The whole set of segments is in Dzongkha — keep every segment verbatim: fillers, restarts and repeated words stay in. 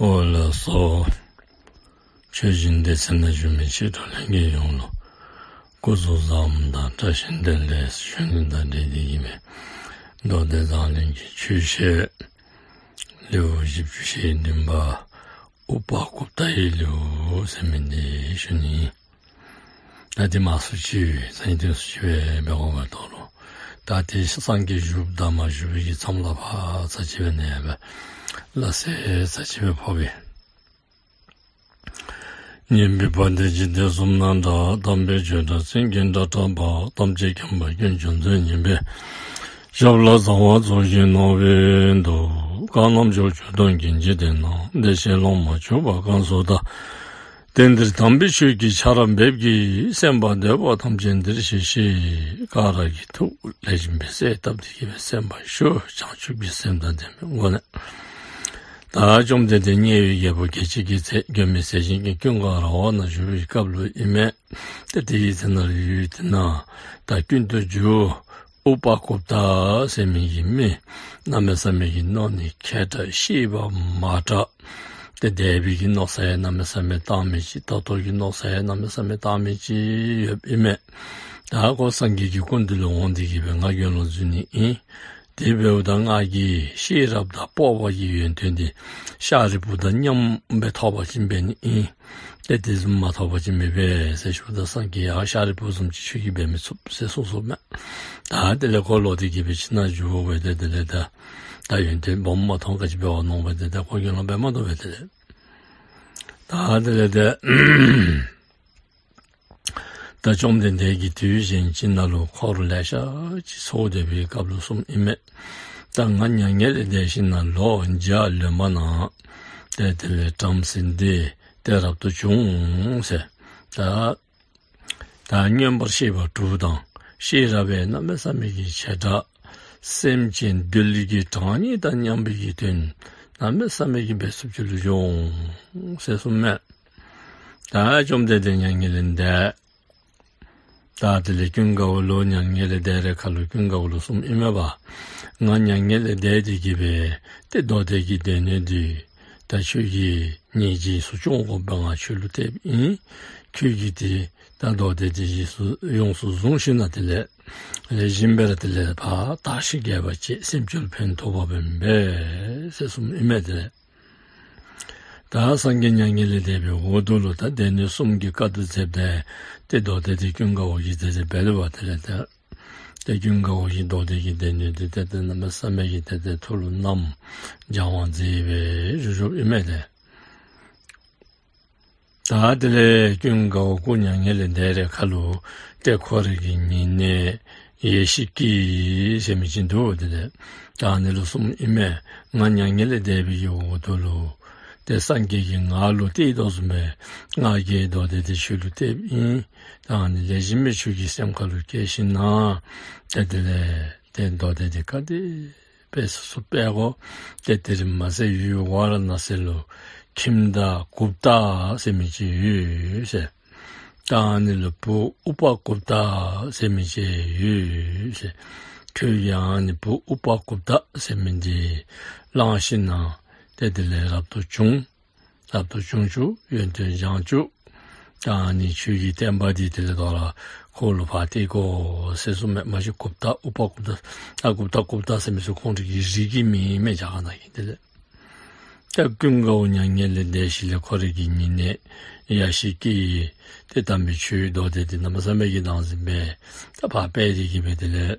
ཨོ་ལགས་སོ། ཆོས་སྦྱིན་སྡེ་ཚན་ནང་བཞུགས་མི་ཆོས་གྲོགས་ལྷན་རྒྱས་ཡོངས་ལུ་སྐུ་གཟུགས་བཟང་པོ་དང་བཀྲ་ཤིས་བདེ་ལེགས་ཞུ་ནི་དང་འབྲེལ་ཏེ་གིས་མདོ་སྡེ་མཛངས་བླུན་གྱི་ཆོས་བཤད་ལེའུ་བཞི་བཅུ་ཞེ་བདུན་པ་ཨུ་པ་གུཔྟ་ཡི་ལེའུ་ཟེར་མི་འདི་ཞུ་ནི། ད་དེ་མ་སུ་ཅིག་སངས་རྒྱས་སུ་ཅིག་སྦེ་འབད་དགོ་པའི་དོན་ལུ། ད་དེ་སངས་རྒྱས་བཞུགསཔ་དང་མ་བཞུགས་པའི་གི་མཚམས་ལུ་ཕར་ཚར་གཅིག་སྦེ་ནཱ་སྦེ་ལ་སེ་ཚར་གཅིག་སྦེ་ཕོག་པས། སྙན་པའི་བ་དན་འཇིག་རྟེན་གསུམ་ན་གྲགས། དམ་པའི་ཆོས་སྒྲ་སེང་གེའི་སྒྲ་བསྒྲགས་པ། ཐམས་ཅད་མཁྱེན་པ་དཀོན་མཆོག་མཛོད་བརྙེས་པའི། ཞབས་ལ་ཟླ་བ་རྫོགས་བཞིན་ནོར་བུས་འདུད། གང་རྣམས་ཕྱོགས་བཅུ་དང་ཀུན་གྱི་དོན་དང་། བདེ་གཤེགས་སློབ་མར་གྱུར་པ་གང་སུ་དག། དེང་འདིར་དམ་པའི་ཆོས་ཀྱི་ཆར་འབེབས་ཀྱིས། གསན་པར་འདོད་པ་ཐམས་ཅད་འདིར་གཤེགས་ཤིག། ག་ར་གིས་ཐུགས་ལེགས་ཤོམ་སྦེ་གསལ་བཏབ་སྟེ་གིས་སྦེ་གསན་པར་ཞུ། བྱང་ཆུབ་ཀྱི་སེམས་དང་ལྡན་པའི་སྒོ་ནས། ད་བཅོམ་ལྡན་འདས་དམྱལ་བའི་རྒྱལ་པོ་བརྒྱད་ཅུ་གི་ཚལ་མགོན་མེད་ཟས་སྦྱིན་གྱི་ཀུན་དགའ་ར་བ་ན་བཞུགས་པའི་སྐབས་ལུ་ཨིན་མས། ཏེ་དེའི་ཚེ་ན་ཡུལ་དེ་ན་ད་ཀུན་ཏུ་རྒྱུ་ཨུ་པ་གུཔྟ་ཟེར་མི་གི་མི་གནམ་མེད་ས་མེད་ཀྱི་མནོ་ནི་མཁས་དྲགས་ཤེས་པ་མང་དྲགས། ཏེ་འདས་པའི་གི་མནོ་བསམ་ཡང་གནམ་མེད་ས་མེད་བཏང་མི་ཅིག། ད་ལྟོ་གི་མནོ་བསམ་ཡང་གནམ་མེད་ས་མེད་བཏང་མི་ཅིག་ཡོདཔ་ཨིན་མས། ད་ཁོ་སངས་རྒྱས་ཀྱི་སྐུ་མདུན་ལུ་འོང་སྟེ་གིས་སྦེ་ང་དགེ་སློང་འཛུལ་ནི་ཨིན། དེ་འབདཝ་ད་ང་གི་ཤེས་རབ་དང་སྤོབས་པ་གི་ཡོན་ཏན་འདི་ཤཱ་རིའི་བུ་དང་མཉམ་སྦེ་ཐོབ་པ་ཅིན་འབད་ནི་ཨིན། ཏེ་དེ་བཟུམ་མ་ཐོབ་པ་ཅིན་མི་འབད་ཟེར་ཞུཝ་ད་སངས་རྒྱས་ཡང་ཤཱ་རིའི་བུ་བཟུམ་ཅིག་ཁྱོད་ཀྱིས་འབད་མི་ཚུགས་ཟེར་གསུངས་གསུངསམ་མས། ད་དེ་ལས་ཁོ་ལོག་སྟེ་གིས་སྦེ་ཁྱིམ་ནང་འགྱོ་བའི་དེ་དེ་ལས་ད་ད་ཡོན་ཏན་སྦོམ་མ་མཐོང་ག་ཅི་འབད་བ་མནོ་བའི་དེ་ད་ཁོ་དགེ་སློང་འབད་མ་བཏུབ་པས་དེ་ལས། ད་དེ་ལས་ཏེ་ད་བཅོམ་ལྡན་འདས་ཀྱིས་དུས་གཞན་ཅིག་ནང་ལུ་འཁོར་ལེ་ཤ་ཅིག་ཚོགས་སྡོད་པའི་སྐབས་ལུ་གསུངམ་ཨིན་མས། ད་ང་མྱ་ངན་ལས་འདས་ཞིནམ་ལས་ལོ་བརྒྱ་ལོན་པ་ན་ཏེ་དེ་ལས་བྲམ་ཟེ་འདི་ཏེ་རབ་ཏུ་བྱུང་ཟེར། ད་ད་མངོན་པར་ཤེས་པ་དྲུག་དང་ཤེས་རབ་ཡང་གནམ་མེད་ས་མེད་ཀྱི་ཆེ་དྲགས། སེམས་ཅན་འདུལ་གྱི་གྲངས་སྙེད་དང་མཉམ་པའི་གི་དོན་གནམ་མེད་ས་མེད་ཀྱི་འབད་ཚུགསཔ་ཅིག་ལུ་བྱུང་ཟེར་གསུངམ་མས། ད་བཅོམ་ལྡན་འདས་མྱ་ངན་ལས་འདས། ད་དེ་ལས་ཀུན་དགའ་བོ་ལུ་མྱ་ངན་ལས་འདས་རན་ཁ་ལུ་ཀུན་དགའ་བོ་ལུ་གསུངམ་ཨིན་མས་པ། ང་མྱ་ངན་ལས་འདས་ཏེ་གིས་སྦེ་ཏེ་མདོ་སྡེ་གི་སྡེ་སྣོད་འདི་ད་ཁྱོད་ཀྱིས་ཉིནམ་གཅིག་སུ་སྐྱོང་དགོ་པའི་ང་ཁྱོད་ལུ་གཏདཔ་ཨིན། ཁྱོད་ཀྱིས་ཏེ་ད་མདོ་སྡེ་འདི་ཡོངས་སུ་ཡོངས་སུ་བཟུང་ཞིནམ་ལས་དེ་ལས་ལེགས་ཤོམ་སྦེ་ར་དེ་ལས་ཕར་དར་ཞིང་རྒྱས་པར་བྱེད། སེམས་ཅན་ལུ་ཕན་ཐོགས་པ་སྦེ་འབད་ཟེར་གསུངམ་ཨིན་མས། དེ་ལས་ད་སངས་རྒྱས་མྱ་ངན་ལས་འདས་པའི་འོག་ཏུ་ལུ་ད་སྡེ་སྣོད་གསུམ་གྱིས་དཀའ་སྡུག་མཛདཔ་ད་ཏེ་མདོ་སྡེ་འདི་ཀུན་དགའ་བོ་གིས་ཏེ་ཏེ་འབད་ལུ་བ་དེ་ལས་ད་ཏེ་ཀུན་དགའ་བོ་གིས་མདོ་སྡེ་གི་སྡེ་སྣོད་འདི་ཏེ་ཏེ་གནམ་མེད་ས་མེད་ཀྱི་ཏེ་ཏེ་ཐུགས་ལུ་བསྣམས་སྦྱང་བ་མཛད་སྦེ་བཞུགས་བཞུགསཔ་ཨིན་མས། ཏེ་ད་དེ་ལས་ཀུན་དགའ་བོ་སྐུ་མྱ་ངན་ལས་འདས་རན་ཁ་ལུ་ཏེ་ཁོ་རའི་གི་ཉེ་གནས་ཡེ་ཤེས་སྐྱིད་ཟེར་མི་ཅིག་འདུག། དེ་ལས་ད་ཨ་ནི་ལུ་གསུངམ་ཨིན་མས། ང་མྱ་ངན་ལས་འདས་པའི་གི་འོག་ཏུ་ལུ་ཏེ་སངས་རྒྱས་ཀྱིས་ང་ལུ་གཏད་དོ་བཟུམ་སྦེ་ང་གིས་མདོ་སྡེ་འདི་ཁྱོད་ལུ་གཏདཔ་ཨིན། ད་ཨ་ནི་ལེགས་ཤོམ་སྦེ་ཁྱོད་ཀྱི་སེམས་ཁ་ལུ་བསྐྱེད་ཞིནམ་ལས་ཏེ་དེ་ལས་ཏེ་མདོ་སྡེ་འདི་ག་དེ་སྦེ་སོ་སོ་འབད་དགོ། ཏེ་དེ་ར་མ་ཚད་ཡུལ་ཝཱ་ར་ཎ་སི་ལུ་ཁྱིམ་བདག་གུཔྟ་ཟེར་མི་ཅིག་ཡོད་ཟེར། ད་ཨ་ནི་ལུ་བུ་ཨུ་པ་གུཔྟ་ཟེར་མི་ཅིག་ཡོད་ཟེར། ཁྱོད་ཀྱིས་ཨ་ནི་བུ་ཨུ་པ་གུཔྟ་ཟེར་མི་འདི་བླངས་ཞིནམ་ལས་ཏེ་དེ་ལས་རབ་ཏུ་བྱུང་། རབ་ཏུ་བྱུང་བཅུག། ཡོན་ཏན་སྦྱང་བཅུག། ད་ཨ་ནི་ཁྱོད་ཀྱི་བསྟན་པ་འདི་དེ་ལས་དོ་རུང་ཁོ་ལུ་ཕར་གཏད་དགོ་ཟེར་གསུངམ་མས། མ་གཞི་གུཔྟ་ཨུ་པ་གུཔྟ་ཨ་གུཔྟ་གུཔྟ་ཟེར་མི་ཚུ་ཁོང་རའི་གི་རིགས་ཀྱི་མིང་ཨིན་མས་རྒྱ་གར་ནང་གི། དེ་ལས་ད་ཀུན་དགའ་བོ་མྱ་ངན་ལས་འདས་ཞིནམ་ལས་ཁོ་རའི་གི་ཉེ་གནས་ཡེ་ཤེས་སྐྱིད་ཏེ་དམ་པའི་ཆོས་མདོ་སྡེ་འདི་གནམ་མེད་ས་མེད་ཀྱི་བདག་འཛིན་འབད་ད་ཕར་སྤེལ་ཏེ་གིས་སྦེ་དེ་ལས་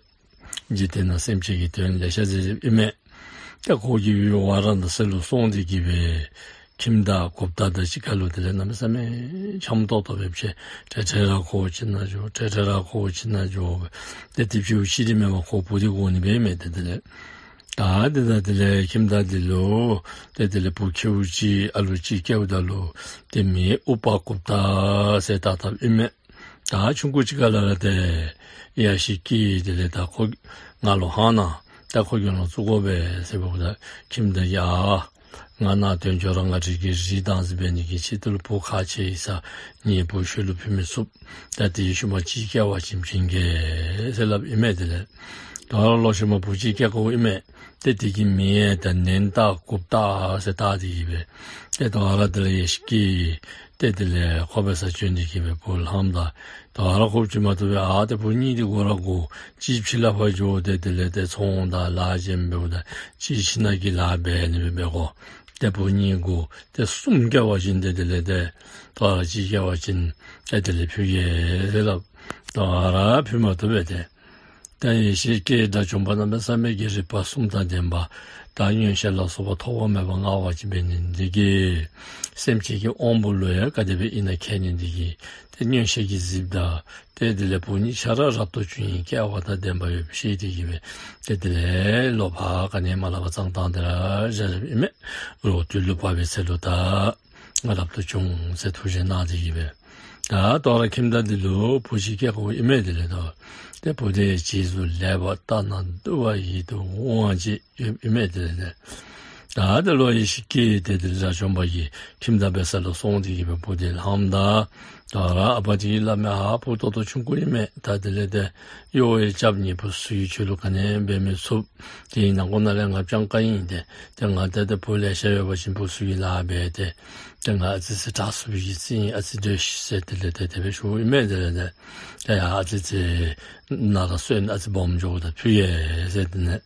འཇིག་རྟེན་ན་སེམས་ཅན་གྱི་དོན་ལེ་ཤ་མཛད་མཛདཔ་ཨིན་མས། ད་ཁོ་གིས་ཡུལ་ཝཱ་ར་ཎ་སི་ལུ་སོང་སྟེ་གིས་སྦེ་ཁྱིམ་བདག་གུཔྟ་དང་གཅིག་ཁར་ལུ་དེ་ལས་གནམ་མེད་ས་མེད་འཆམ་ཏོག་ཏོ་སྦེ་ཕྱད། ཏེ་ཏེ་ར་ཁོ་ཁྱིམ་ནང་འགྱོ། ཏེ་ཏེ་ར་ཁོ་ཁྱིམ་ནང་འགྱོ། ཏེ་ཏེ་ཕྱི་རུ་ཅིག་འདི་མེན་པར་ཁོ་བུ་འདི་དགོ་ནི་འབད་མས། ཏེ་དེ་ལས་ད་དེ་ད་དེ་ལས་ཁྱིམ་བདག་འདི་ལུ་ཏེ་དེ་ལས་བུ་ཁྱེའུ་ཅིག་ཨ་ལུ་ཅིག་སྐྱེཝ་ད་ལུ་ཏེ་མིང་ཨུ་པ་གུཔྟ་ཟེར་བཏགས་བཏགསཔ་ཨིན་མས། ད་ཆུང་ཀུ་ཅིག་ཁར་ལས་ར་ཏེ་ཡེ་ཤེས་སྐྱིད་དེ་ལས་ད་ཁོ་ང་ལུ་ཧང་ན་ད་ཁོ་གི་ནང་བཙུགས་དགོ་པས་ཟེརཝ་ད་ཁྱིམ་བདག་ཡ་ང་ནཱ་ཐོན་འགྱོ་རུང་ང་བཅས་ཀྱི་རིགས་བདག་འཛིན་འབད་ནི་གི་ཆེད་དུ་ལུ་བུ་ཁག་ཆེ་ཡི་ས་ངེའི་བུ་ཁྱོད་ལུ་ཕུལ་མི་ཚུགས། ད་དེའི་ཤུལ་མ་ཅིག་སྐྱེ་བ་ཅིན་བྱིན་གེ་ཟེར་སླབ་ཨིན་མས། དེ་ལས་ ད་རུང་ལོག་ཤུལ་མ་བུ་ཅིག་སྐྱེས་དགོཔ་ཨིན་མས། ཏེ་དེ་གི་མིང་ཡང་ད་ནན་ཏ་གུཔྟ་ཟེར་བཏགས་ཏེ་གི་སྦེ། ཏེ་ད་རུང་དེ་ལས་ཡེ་ཤེས་ཀྱིས་ཏེ་དེ་ལས་ཁོ་འབད་སར་བྱོན་ཏེ་གི་སྦེ་བུ་ལྷངམ་ད། ད་རུང་ཁོ་བཅུག་མ་བཏུབ་པས། ཨ་ཏེ་བུ་གཉིས་འདི་དགོ་ར་དགོ། གཅིག་ཕྱི་ལུ་ཕར་འགྱོ་སྟེ་དེ་ལས་ཏེ་ཚོང་དང་ལཱ་བྱིནམ་འབདཝ་ད་གཅིག་ཁྱིམ་ནང་གི་ལཱ་འབད་ནི་སྦེ་འབད་དགོ། ཏེ་བུ་གཉིས་དགོ། ཏེ་གསུམ་སྐྱེ་བ་ཅིན་ཏེ་དེ་ལས་ཏེ་ད་རུང་གཅིག་སྐྱེ་བ་ཅིན་ཏེ་དེ་ལས་ཕུལ་གེ་ཟེར་སླབ། ད་རུང་ཕུལ་མ་བཏུབ་པས་ཏེ། ད་ཡེ་ཤེས་ཀྱིས་དགྲ་བཅོམ་པ་གནམ་མེད་ས་མེད་ཀྱི་རིག་པ་གསུམ་དང་ལྡན་པ། ད་མངོན་ཤེས་ལ་སོགས་པ་ཐོགས་པ་མེད་པ་མངའ་བ་ཅིག་འབད་ནི་འདི་གིས་སེམས་ཅན་གྱི་དབང་པོ་ལུ་ཡང་ག་དེ་སྦེ་ཨིན་ན་མཁྱེན་ནི་འདི་གིས་ཏེ་མངོན་ཤེས་ཀྱིས་གཟིགསཔ་ད་ཏེ་དེ་ལས་བུ་གཉིས་ཆ་ར་རབ་ཏུ་བྱུང་ཡི། སྐལ་བ་དང་ལྡན་པ་ཡོདཔ་ཤེས་ཏེ་གི་སྦེ་ཏེ་དེ་ལས་ལོག་ཕར་ག་ནི་མ་སླབ་པར་གཙང་བཏང་སྟེ་ར་བཞག་བཞགཔ་ཨིན་མས། རོགས་དུས་ལུ་བབ་པའི་ཚེ་ལུ་ད་ང་རབ་ཏུ་བྱུང་ཟེར་ཐུགས་བཞེད་གནང་སྟེ་གི་སྦེ། ད་ད་རུང་ཁྱིམ་བདག་འདི་ལུ་བུ་ཅིག་སྐྱེས་དགོཔ་ཨིན་མས། དེ་ལས་ད་ཏེ་བུ་དེ་རྗེས་སུ་ལེགས་པར་བལྟ་ན་བསྡུ་བ་ཡིད་དུ་འོང་བ་ཅིག་ཡོདཔ་ཨིན་མས། དེ་ལས་ད་ད་དེ་ལོག་ཡེ་ཤེས་ཀྱིས་ཏེ་དེ་ལས་དགྲ་བཅོམ་པ་གི་ཁྱིམ་བདག་འབད་ས་ལུ་སོང་སྟེ་གི་སྦེ་བུ་དེ་ལྷངམ་ད། ད་རུང་ཨ་པ་དེ་གིས་སླབ་མས། ཨ་བུ་ཏོག་ཏོ་ཆུང་ཀུ་ཨིན་མས། ད་དེ་ལས་ཏེ་གཡོག་ཡང་རྐྱབ་ནི། བུ་ཚུ་གིས་ཁྱོད་ལུ་ག་ནི་འབད་མི་ཚུགས། དེ་ནང་ཁོག་ནང་ལས་ང་སྤྱང་ཀ་ཨིན། ཏེ་ཏེ་ང་ཏེ་ཏེ་བུ་ལེ་ཤ་ཡོད་པ་ཅིན་བུ་ཚུ་གིས་ལཱ་འབད། ཏེ་ཏེ་ང་ཨ་ཙི་ཙི་དྲག་སུ་བའི་གི་རྩིས་ཨིན། ཨ་ཙི་སྡོད་ཤིག་ཟེར་དེ་ལས་ཏེ་དེ་སྦེ་ཞུཝ་ཨིན་མས། དེ་ལས་ཏེ་ཏེ་ཡ་ཨ་ཙི་ཙི་ནང་ལུ་སོན་ཨ་ཙི་སྦོམ་འགྱོཝ་ད་ཕུལ་གེ་ཟེར་དེ་ནས།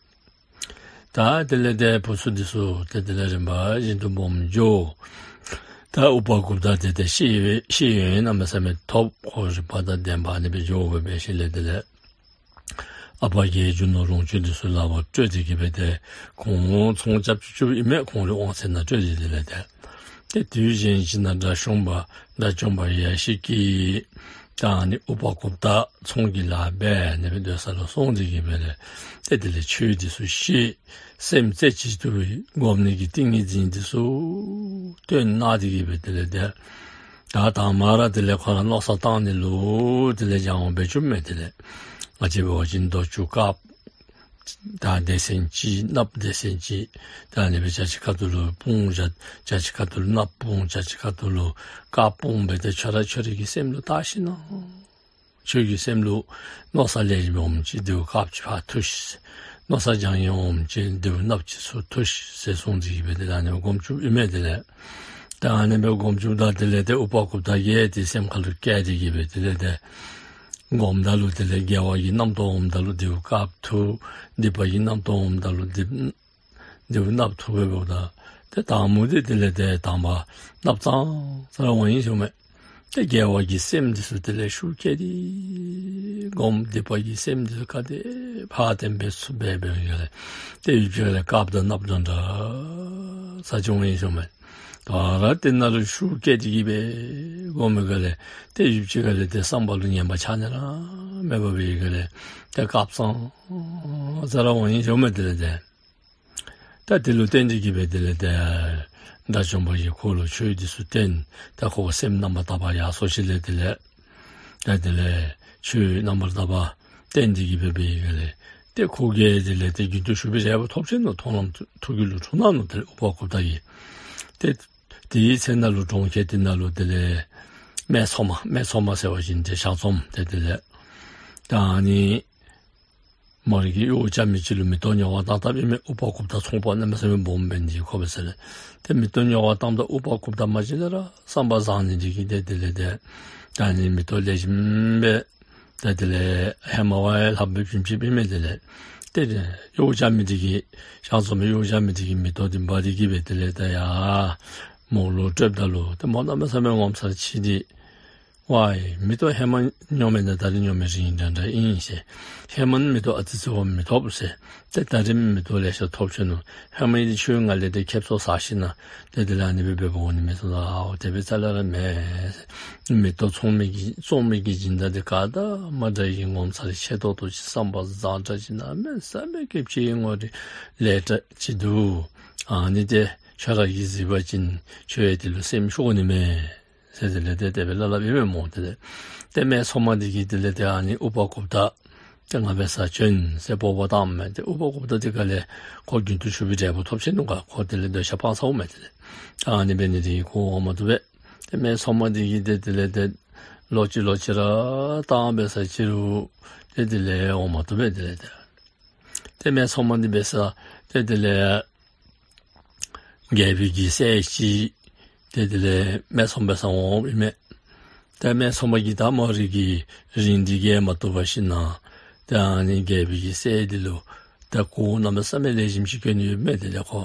ད་དེ་ལས་ཏེ་བུ་ཚུ་འདི་ཚུ་ཏེ་དེ་ལས་རིམ་པ་བཞིན་དུ་སྦོམ་འགྱོ། ད་ཨུ་པ་གུཔྟ་དེ་ཏེ་ཤེས་ཡོན་ཤེས་ཡོན་གནམ་མེད་ས་མེད་ཐོབ། ཁོ་རིག་པ་དང་ལྡན་པ་ཨ་ནི་སྦེ་འགྱོ་སྦེ་འབད་ཞིནམ་ལས་དེ་ལས་ཨ་པ་གིས་རྒྱུ་ནོར་ལོངས་སྤྱོད་འདི་ཚུ་ལག་པར་སྤྲོད་དེ་གི་སྦེ་ཏེ་ཁོང་ཚོང་རྐྱབ་བཅུག་བཅུགཔ་ཨིན་མས། ཁོང་རའི་དབང་ཚད་ནང་སྤྲོད་དེ་དེ་ལས་ཏེ་ཏེ་དུས་གཞན་ཅིག་ནང་དགྲ་བཅོམ་པ་དགྲ་བཅོམ་པ་ཡེ་ཤེས་ཀྱིས་ད་ཨ་ནི་ཨུ་པ་གུཔྟ་ཚོང་གི་ལཱ་འབད་ནི་སྦེ་སྡོད་ས་ལུ་སོང་སྟེ་གི་སྦེ་ལས་ཏེ་དེ་ལས་ཆོས་འདི་ཚུ་ཤེས། སེམས་རྩེ་གཅིག་ཏུ་སྒོམ་ནི་གི་ཏིང་ངེ་འཛིན་འདི་ཚུ་སྟོན་གནང་སྟེ་གི་སྦེ་དེ་ལས་ཏེ་ད་དང་པ་ར་དེ་ལས་ཁོ་ར་མནོ་བསམ་བཏང་ནི་ལུ་དེ་ལས་སྦྱང་བ་འབད་བཅུགཔ་མས། དེ་ལས་ང་བཅས་འབད་བ་ཅིན་རྡོ་ཅུང་དཀརཔོ་ད་སྡེ་ཚན་གཅིག། གནགཔོ་སྡེ་ཚན་གཅིག། ད་ཨ་ནི་སྦེ་ཇ་ཅིག་ཁ་ཐུག་ལུ་སྤུངས། ཇ་ཇ་ཅིག་ཁ་ཐུག་ལུ་གནགཔོ་སྤུངས། ཇ་ཅིག་ཁ་ཐུག་ལུ་དཀརཔོ་སྤུངས་སྦེ་ཏེ་ཁྱོད་ར་ཁྱོད་རའི་གི་སེམས་ལུ་བལྟ་ཞིན་ན་ཁྱོད་ཀྱི་སེམས་ལུ་མནོ་བསམ་ལེགས་ཤོམ་འོངམ་ཅིག་རྡེའུ་དཀརཔོ་ཅིག་ཕར་འཐུ་ཤིག། མནོ་བསམ་བྱང་ཉེས་འོངམ་ཅིག་རྡེའུ་གནགཔོ་ཅིག་ཚུར་འཐུ་ཤིག་ཟེར་གསུངས་ཏེ་གི་སྦེ་དེ་ལས་ཨ་ནི་སྒོམ་བཅུགཔ་ཨིན་མས། དེ་ལས་ད་ཨ་ནི་སྦེ་སྒོམ་བཅུགཔ་ད་དེ་ལས་ཏེ་ཨུ་པ་གུཔྟ་གིས་ཏེ་སེམས་ཁ་ལུ་བཀལ་ཏེ་གི་སྦེ་དེ་ལས་ཏེ་སྒོམ་ད་ལུ་དེ་ལས་དགེ་བ་གི་རྣམ་རྟོག་འོངམ་ད་ལུ་རྡེའུ་དཀརཔོ་འཐུ། སྡིག་པ་གི་རྣམ་རྟོག་འོངམ་ད་ལུ་སྡིག་རྡེའུ་གནགཔོ་འཐུ་སྦེ་འབདཝ་ད་ཏེ་དང་མ་འདི་དེ་ལས་ཏེ་དང་པ་གནགཔོ་ཙང་ཙ་ར་འོང་ཡི་ཟེརཝ་མས། ཏེ་དགེ་བ་གི་སེམས་འདི་ཚུ་དེ་ལས་ཤུགས་བསྐྱེད་དེ་སྒོམ། སྡིག་པ་གི་སེམས་འདི་ཚུ་ག་དེ་ཕར་བཏོན་འབད་ཚུགས་འབད་འབད་བའི་སྒང་ལས་ཏེ་ཡུདཔ་ཅིག་ཁ་ལས་དཀརཔོ་དང་གནགཔོ་འདྲན་འདྲ་ས་ཅིག་འོང་ཡི་ཟེརཝ་མས། ད་རུང་དེ་ནང་ལུ་ཤུགས་བསྐྱེད་དེ་གི་སྦེ་སྒོམ་པའི་སྒང་ལས་ཏེ་ཡུདཔ་ཅིག་ཁ་ལས་ཏེ་བསམ་པ་ལུ་ངན་པ་ཆ་ནི་ར་མེད་པར་འབད་བའི་སྒང་ལས་ཏེ་དཀརཔོ་ཙང་ཙ་ར་འོང་ཡི་ཟེརཝ་མས། དེ་ལས་ཏེ་ད་དེ་ལུ་བརྟེན་ཏེ་གི་སྦེ་དེ་ལས་ཏེ་དགྲ་བཅོམ་པ་གིས་ཁོ་ལུ་ཆོས་འདི་ཚུ་བསྟན། ད་ཁོ་སེམས་རྣམ་པར་དག་པ་ཡར་སོ་ཞིནམ་ལས་དེ་ལས་ད་དེ་ལས་ཆོས་རྣམ་པར་དག་པ་བསྟན་ཏེ་གི་སྦེ་འབད་བའི་སྒང་ལས་ཏེ་ཁོ་གིས་དེ་ལས་ཏེ་རྒྱུན་དུ་ཞུགས་པའི་འབྲས་བུ་ཐོབ་ཅི་ནུག། མཐོང་ལམ་ཐུགས་རྒྱུད་ལུ་འཁྲུངས་གནང་ནུག། དེ་ལས་ཨུ་པ་གུཔྟ་གིས་ཏེ་དེའི་ཚེ་ནང་ལུ་གྲོང་ཁྱེར་དེ་ནང་ལུ་དེ་ལས་སྨད་འཚོང་མ་སྨད་འཚོང་མ་ཟེར་བ་ཅིན་ཏེ་ཞག་ཚོམ་ཏེ་དེ་ལས་ད་ཨ་ནི་མོ་རའི་གི་གཡོག་རྐྱབ་མི་ཅིག་ལུ་མེ་ཏོག་ཉོ་བར་བཏང་བཏངམ་ཨིན་མས། ཨུ་པ་གུཔྟ་ཚོང་པ་གནམ་མེད་ས་མེད་སྦོམ་འབད་ནི་དེ་གིས་ཁོ་འབད་ས་ལས། ཏེ་མེ་ཏོག་ཉོ་བར་བཏངམ་ད་ཨུ་པ་གུཔྟ་མ་གཞི་ལས་ར་བསམ་པ་བཟང་ནི་དེ་གིས་ཏེ་དེ་ལས་ཏེ་ད་ཨ་ནི་མེ་ཏོག་ལེགས་ཤོམ་སྦེ་ཏེ་དེ་ལས་ཧེ་མ་བ་ལྷག་སྦེ་བྱིནམ་ཅིག་ཨིན་མས། དེ་ལས་ཏེ་གཡོག་རྐྱབ་མི་དེ་གིས་ཞག་ཚོམ་གཡོག་རྐྱབ་མི་དེ་གིས་མེ་ཏོག་དེ་འབག་སྟེ་གི་སྦེ་དེ་ལས་ད་ཡར་མོ་ལུ་སྤྲོདཔ་ད་ལུ་ཏེ་མོ་གནམ་མེད་ས་མེད་ངོ་མཚར་ཆེ་སྟེ་ཝའི་མེ་ཏོག་ཧེ་མ་ཉོ་མི་དང་ད་རིས་ཉོ་མི་རིགས་འདྲན་འདྲ་ཨིན་ཟེར། ཧེ་མ་མེ་ཏོག་ཨ་ཙི་ཙི་བ་མི་ཐོབ་ཟེར། ཏེ་ད་རིས་མེ་ཏོག་ལེ་ཤ་ཐོབ་ཆི་ནུག། ཧེ་མའི་དེ་ཁྱོད་ང་ལས་ཏེ་ཁེབ་སང་ཟ་ཞིན་ན་ཏེ་དེ་ལས་ཨ་ནི་སྦེ་འབདཝ་འོང་ནི་མས་ཟེརཝ་ད་ཨའོ་དེ་སྦེ་རྩ་ལས་ར་མེན་ཟེར། མེ་ཏོག་བཙོང་མི་གི་བཙོང་མི་གི་སྦྱིན་བདག་དེ་ག་དང་མ་འདྲ་བའི་ངོ་མཚར་ཆེ་ཏོག་ཏོ་ཅིག་བསམ་པ་བཟང་དྲགས་ཅིག་གནམ་མེད་ས་མེད་ཁེབ་ཆེ་བའི་ངོ་རིས་ལེགས་དྲགས་ཅིག་འདུག། ཨ་ནི་དེ་ཁྱོད་ར་གིས་གཟིགས་པ་ཅིན་ཁྱོད་ཡང་དེ་ལུ་སེམས་ཤོར་ནི་མས་ཟེར་དེ་ལས་ཏེ་དེ་སྦེ་སླབ་སླབཔ་ཨིན་མས་སྨོ། དེ་ལས་ཏེ་སྨད་འཚོང་མ་དེ་གིས་དེ་ལས་ཏེ་ཨ་ནི་ཨུ་པ་གུཔྟ་ཏེ་ང་འབད་སར་བྱོན་ཟེར་སྤོབས་པ་བཏངམ་མས། ཏེ་ཨུ་པ་གུཔྟ་དེ་ག་ལས་ཁོ་རྒྱུན་དུ་ཞུགས་པའི་འབྲས་བུ་ཐོབ་ཆི་ནུག་ག། ཁོ་དེ་ལས་སྡོད་ས་སྤང་ཚརཝ་མས། དེ་ལས་ཨ་ནི་འབད་ནི་དེ་གིས་ཁོ་འོང་མ་བཏུབ་པས། ཏེ་སྨད་འཚོང་མ་དེ་གིས་ཏེ་དེ་ལས་ཏེ་ལོག་ཅི་ལོག་ཅི་ར་བཏང་འབད་ས་ཅིག་རུང་ཏེ་དེ་ལས་འོང་མ་བཏུབ་པས། དེ་ལས་ཏེ་ ཏེ་སྨད་འཚོང་མ་འདི་འབད་ས་ཏེ་དེ་ལས་རྒྱལ་པོའི་གི་སྲས་ཅིག་ཏེ་དེ་ལས་སྨད་འཚོང་འབད་སར་འོངམ་ཨིན་མས། ཏེ་སྨད་འཚོང་མ་གིས་ད་མོ་རའི་གི་རིན་འདི་གིས་མ་བཏུབ་པར་ཞིནམ་ལས་ཏེ་ཨ་ནི་རྒྱལ་པོའི་གི་སྲས་འདི་ལུ་ཏེ་གོ་གནམ་མེད་ས་མེད་ལེགས་ཤོམ་ཅིག་གྱོན་ནི་ཡོདཔ་མས། དེ་ལས་ཁོ་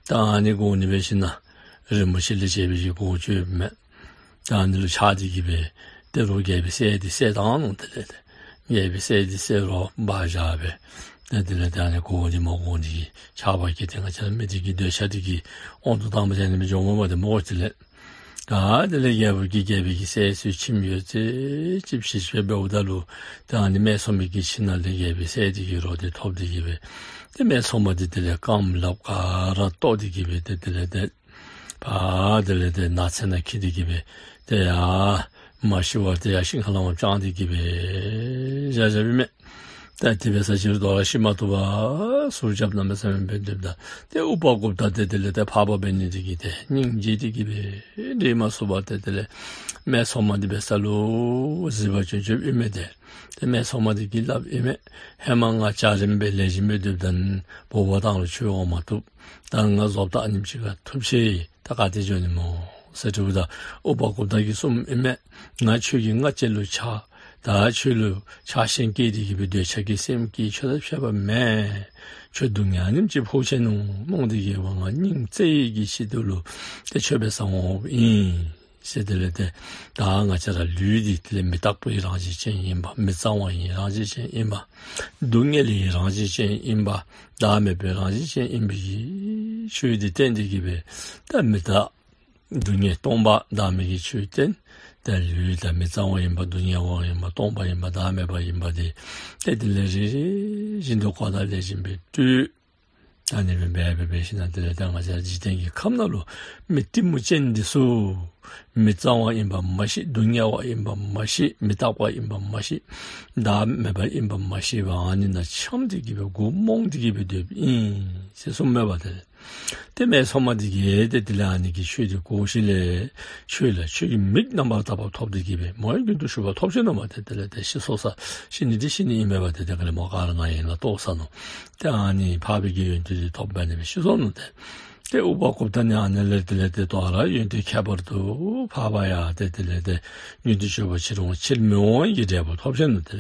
ཏེ་ཨ་ནི་གོ་ནི་འབད་ཞིནམ་ལས་རིན་པོ་ཆེ་ལས་བྱས་པའི་གི་གོ་ཅིག་ཡོདཔ་མས། ཏེ་ཨ་ནི་ལུ་ཆགས་ཏེ་གི་སྦེ་ཏེ་རོགས་རྒྱལ་པོའི་སྲས་འདི་བསད་བཏང་ནུག། དེ་ལས་ཏེ་རྒྱལ་པོའི་སྲས་འདི་བསད་རོགས་འབག་བཞག་སྦེ་ཏེ་དེ་ལས་ཏེ་ཨ་ནི་གོ་འདི་མོ་གོ་འདི་གིས་ཆགས་པ་གིས་ཏེ་ང་བཅས་མི་འདི་གི་འདོད་ཆགས་འདི་གིས་དབང་དུ་བཏང་བ་ཅིན་ཨ་ནི་སྦེ་འགྱོཝ་མས་པ་ཏེ་སྨོ། དེ་ལས་ད་དེ་ལས་རྒྱལ་པོ་གིས་རྒྱལ་པོའི་གི་སྲས་ཚུ་ཁྱིམ་ཡོད་ཚད་ཅིག་ཕྱིར་བཤལ་འབདཝ་ད་ལུ་ཏེ་ཨ་ནི་སྨད་འཚོང་མའི་གི་ཁྱིམ་ནང་ལས་རྒྱལ་པོའི་སྲས་འདི་གི་རོ་འདི་ཐོབ་སྟེ་གི་སྦེ་ཏེ་སྨད་འཚོང་མ་འདི་དེ་ལས་རྐངམ་ལགཔ་ག་ར་བཏོག་སྟེ་གི་སྦེ་ཏེ་དེ་ལས་ཏེ་ཕར་དེ་ལས་ཏེ་ནགས་ཚལ་ནང་འཁྱིད་དེ་གི་སྦེ་ཏེ་ཡར་མ་ཤི་བར་ཏེ་ཡར་ཤིང་ཁ་ལས་མར་དཔྱང་སྟེ་གི་སྦེ་བཞག་བཞགཔ་ཨིན་མས། ཏེ་དེ་སྦེ་ས་ཅིག་རུ་དོ་རུང་ཤི་མ་བཏུབ་པར་ཟུག་རྐྱབ་གནམ་མེད་ས་མེད་སྦེ་སྡོདཔ་ད་ཏེ་ཨུ་པ་གུཔྟ་འདི་དེ་ལས་ཏེ་འཕགས་པ་འབད་ནི་འདི་གིས་ཏེ་སྙིང་རྗེ་སྟེ་གི་སྦེ་འདྲེ་མ་ཚུགས་པར་ཏེ་དེ་ལས་སྨད་འཚོང་མ་འདི་འབད་ས་ལུ་གཟིགས་པར་བྱོན་བྱོནམ་ཨིན་མས། ཏེ་ཏེ་སྨད་འཚོང་མ་འདི་གིས་སླབ་ཨིན་མས། ཧེ་མ་ང་འཇའ་རིསམོ་སྦེ་ལེགས་ཤོམ་སྦེ་སྡོདཔ་ད་འབོ་བར་བཏང་རུང་ཁྱོད་འོང་མ་བཏུབ། ད་ང་བཟོ་ལྟ་ཨ་ནེམ་ཅིག་ཁར་ཐུག་ཅི། ད་ག་ཏེ་འགྱོ་ནི་སྨོ་ཟེར་དྲིཝ་ད་ཨུ་པ་གུཔྟ་གིས་གསུངམ་ཨིན་མས། ང་ཁྱོད་ཀྱིས་ང་ཅིག་ལུ་ཆགས། ད་ཁྱོད་ལུ་ཆགས་ཞེན་སྐྱེས་ཏེ་གི་སྦེ་འདོད་ཆགས་ཀྱི་སེམས་ཀྱིས་ཁྱོད་དང་ཕྱད་པ་མེན། ཁྱོད་སྡུག་བསྔལ་ཨ་ནེམ་ཅིག་ཕོག་ཆི་ནུག་མནོ་སྟེ་གི་སྦེ་ང་སྙིང་བརྩེ་བའི་གི་ཆེད་དུ་ལུ་ཏེ་ཁྱོད་འབད་སར་འོངམ་ཨིན་ཟེར། དེ་ལས་ཏེ་ད་ང་བཅས་ར་ལུས་འདི་དེ་ལས་མི་རྟག་པའི་རང་བཞིན་ཅན་ཨིན་པ། མི་གཙང་བའི་རང་བཞིན་ཅན་ཨིན་པ། སྡུག་བསྔལ་གྱི་རང་བཞིན་ཅན་ཨིན་པ། བདག་མེད་པའི་རང་བཞིན་ཅན་ཨིན་པའི་གི་ཆོས་འདི་བསྟན་ཏེ་གི་སྦེ་ད་མི་རྟག་སྡུག་བསྔལ་སྟོང་པ་བདག་མེད་ཀྱི་ཆོས་བསྟན། ད་ལུས་ད་མི་གཙང་བ་ཨིན་པ། སྡུག་བསྔལ་བ་ཨིན་པ། སྟོང་པ་ཨིན་པ། བདག་མེད་པ་ཨིན་པ་འདི་ཏེ་དེ་ལས་རེ་རེ་བཞིན་དུ་གོ་བརྡ་ལེགས་ཤོམ་སྦེ་སྤྲོད། ད་ཨ་ནི་སྦེ་འབད་འབད་འབད་ཞིནམ་ལས་དེ་ལས་ད་ང་བཅས་འཇིག་རྟེན་གྱི་ཁམས་ནང་ལུ་མི་གཏི་མུག་ཅན་འདི་ཚུ་མི་གཙང་བ་ཨིན་པ་མ་ཤེས། སྡུག་བསྔལ་བ་ཨིན་པ་མ་ཤེས། མི་རྟག་པ་ཨིན་པ་མ་ཤེས། བདག་མེད་པ་ཨིན་པ་མ་ཤེས་པར་ཨ་ནི་ནང་འཁྱམས་ཏེ་གི་སྦེ་མགུ་རྨོངས་ཏེ་གི་སྦེ་སྡོདཔ་ཨིན་ཟེར་གསུངམ་མས་པ། དེ་ལས་ཏེ་སྨད་འཚོང་མ་འདི་གིས་ཏེ་དེ་ལས་ཨ་ནི་གི་ཆོས་འདི་གོ་ཞིནམ་ལས་ཁྱོད་ལུ་ཁྱོད་ཀྱི་མིག་རྣམ་པར་དག་པ་ཐོབ་སྟེ་གི་སྦེ་མོ་ཡང་རྒྱུན་དུ་ཞུགས་པ་ཐོབ་ཆི་ནུག་མས། ཏེ་དེ་ལས་ཏེ་ཤི་སོང་ས་ཤི་ནི་འདི་ཤི་ནི་ཨིན་མས་པ། ཏེ་དེ་ག་ལས་མོ་ག་ར་ནཱ་ཡན་ལག་བཏོག་ཚར་ནུག། ཏེ་ཨ་ནི་འཕགས་པའི་གི་ཡོན་ཏན་འདི་ཐོབ་པ་ནི་སྦེ་ཤི་སོང་ནུག། ཏེ་ཏེ་ཨུ་པ་གུཔྟ་ནི་ཨ་ནི་ལས་དེ་ལས་ཏེ་དོ་རུང་ཡོན་ཏན་ཁྱད་པར་དུ་འཕགས་པ་ཡང་ཏེ་དེ་ལས་ཏེ་རྒྱུན་དུ་ཞུགས་པ་ཕྱིར་འོང་ཕྱིར་མི་འོང་གི་འབྲས་བུ་ཐོབ་ཆི་ནུག། ཏེ་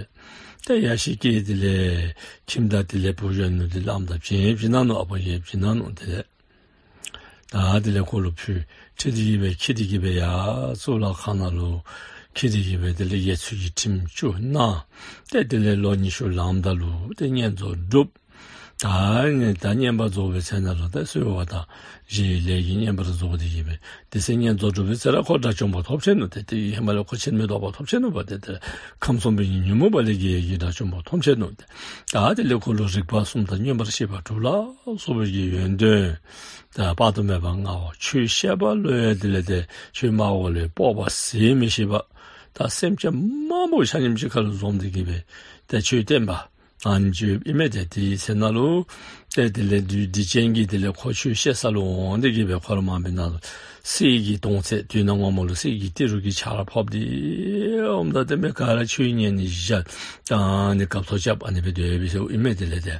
ཏེ་ཡར་ཞིག་སྐྱེས་དེ་ལས་ཁྱིམ་བདག་དེ་ལས་བུ་གཞོན་ནུ་འདི་བླམ་དང་བྱོན་བྱོན་གནང་ནུག། ཨ་པ་གིས་བྱོན་གནང་ནུག། དེ་ལས་ད་དེ་ལས་ཁོ་ལུ་ཕུལ། ཁྲིད་དེ་གི་སྦེ་ཁྱིད་དེ་གི་སྦེ་ཡར་གཙུག་ལག་ཁང་ནང་ལུ་ཁྱིད་དེ་གི་སྦེ་དེ་ལས་དགེ་ཚུལ་གྱི་ཁྲིམས་བཅུ་གནང་། ཏེ་དེ་ལས་ལོ་ཉི་ཤུ་ལངམ་ད་ལུ་ཏེ་བསྙེན་རྫོགས་སྒྲུབ། ད་ནི་ད་བསྙེན་པར་རྫོགས་པའི་ཚེ་ན་ལུ་ད་གསོལ་བ་དང་བཞེས་ལས་ཀྱི་བསྙེན་པར་རྫོགས་ཏེ་གི་སྦེ་དེ་ཚེ་བསྙེན་རྫོགས་སྒྲུབ་པའི་ཚེ་ར་ཁོ་དགྲ་བཅོམ་པ་ཐོབ་ཆི་ནུག། ཏེ་དེ་ཧེ་མ་ལས་ཁོ་ཕྱིར་མི་ལྡོག་པ་ཐོབ་ཆི་ནུག་པ། ཏེ་དེ་ཁམས་གསུམ་པའི་ཉོན་མོངས་པ་ལས་རྒྱལ་བའི་དགྲ་བཅོམ་པ་ཐོབ་ཆི་ནུག། ཏེ་ད་དེ་ལས་ཁོ་ལུ་རིག་པ་གསུམ་དང་མངོན་པར་ཤེས་པ་དྲུག་ལ་སོགས་པའི་གི་ཡོན་ཏན་ད་དཔག་ཏུ་མེད་པ་མངའ་བ། ཆོས་བཤད་པ་ལུ་ཡང་དེ་ལས་ཏེ་ཆོས་སྨྲ་བ་ལུ་སྤོབས་པ་ཟད་མི་ཤེས་པ། ད་སེམས་ཅན་མང་པོ་ཆ་མཉམ་གཅིག་ཁར་ལུ་འཛོམས་ཏེ་གི་སྦེ་ཏེ་ཆོས་བསྟན་པ་ཨ་ནི་ཅིག་ཨིན་མས། ཏེ་དེའི་ཚེ་ན་ལུ་ཏེ་དེ་ལས་བདུད་སྡིག་ཅན་གྱིས་དེ་ལས་ཁོ་ཆོས་བཤད་ས་ལུ་འོང་སྟེ་གི་སྦེ་ཁོ་ར་མ་འབད་ན་ལུ་གསེར་གྱི་དོང་ཙེ་དུས་ནམ་སྔ་མོ་ལུ་གསེར་གྱི་ཏི་རུ་གི་ཆརཔ་ཕབ་སྟེ་འོངམ་ད་ཏེ་མི་ག་ར་ཆོས་ཉན་ནི་བཞག་ད་ཨ་ནི་སྐབས་ཐོབ་རྐྱབ་ཨ་ནི་སྦེ་སྡོད་པའི་ཚེ་ཨིན་མས། དེ་ལས་ཏེ་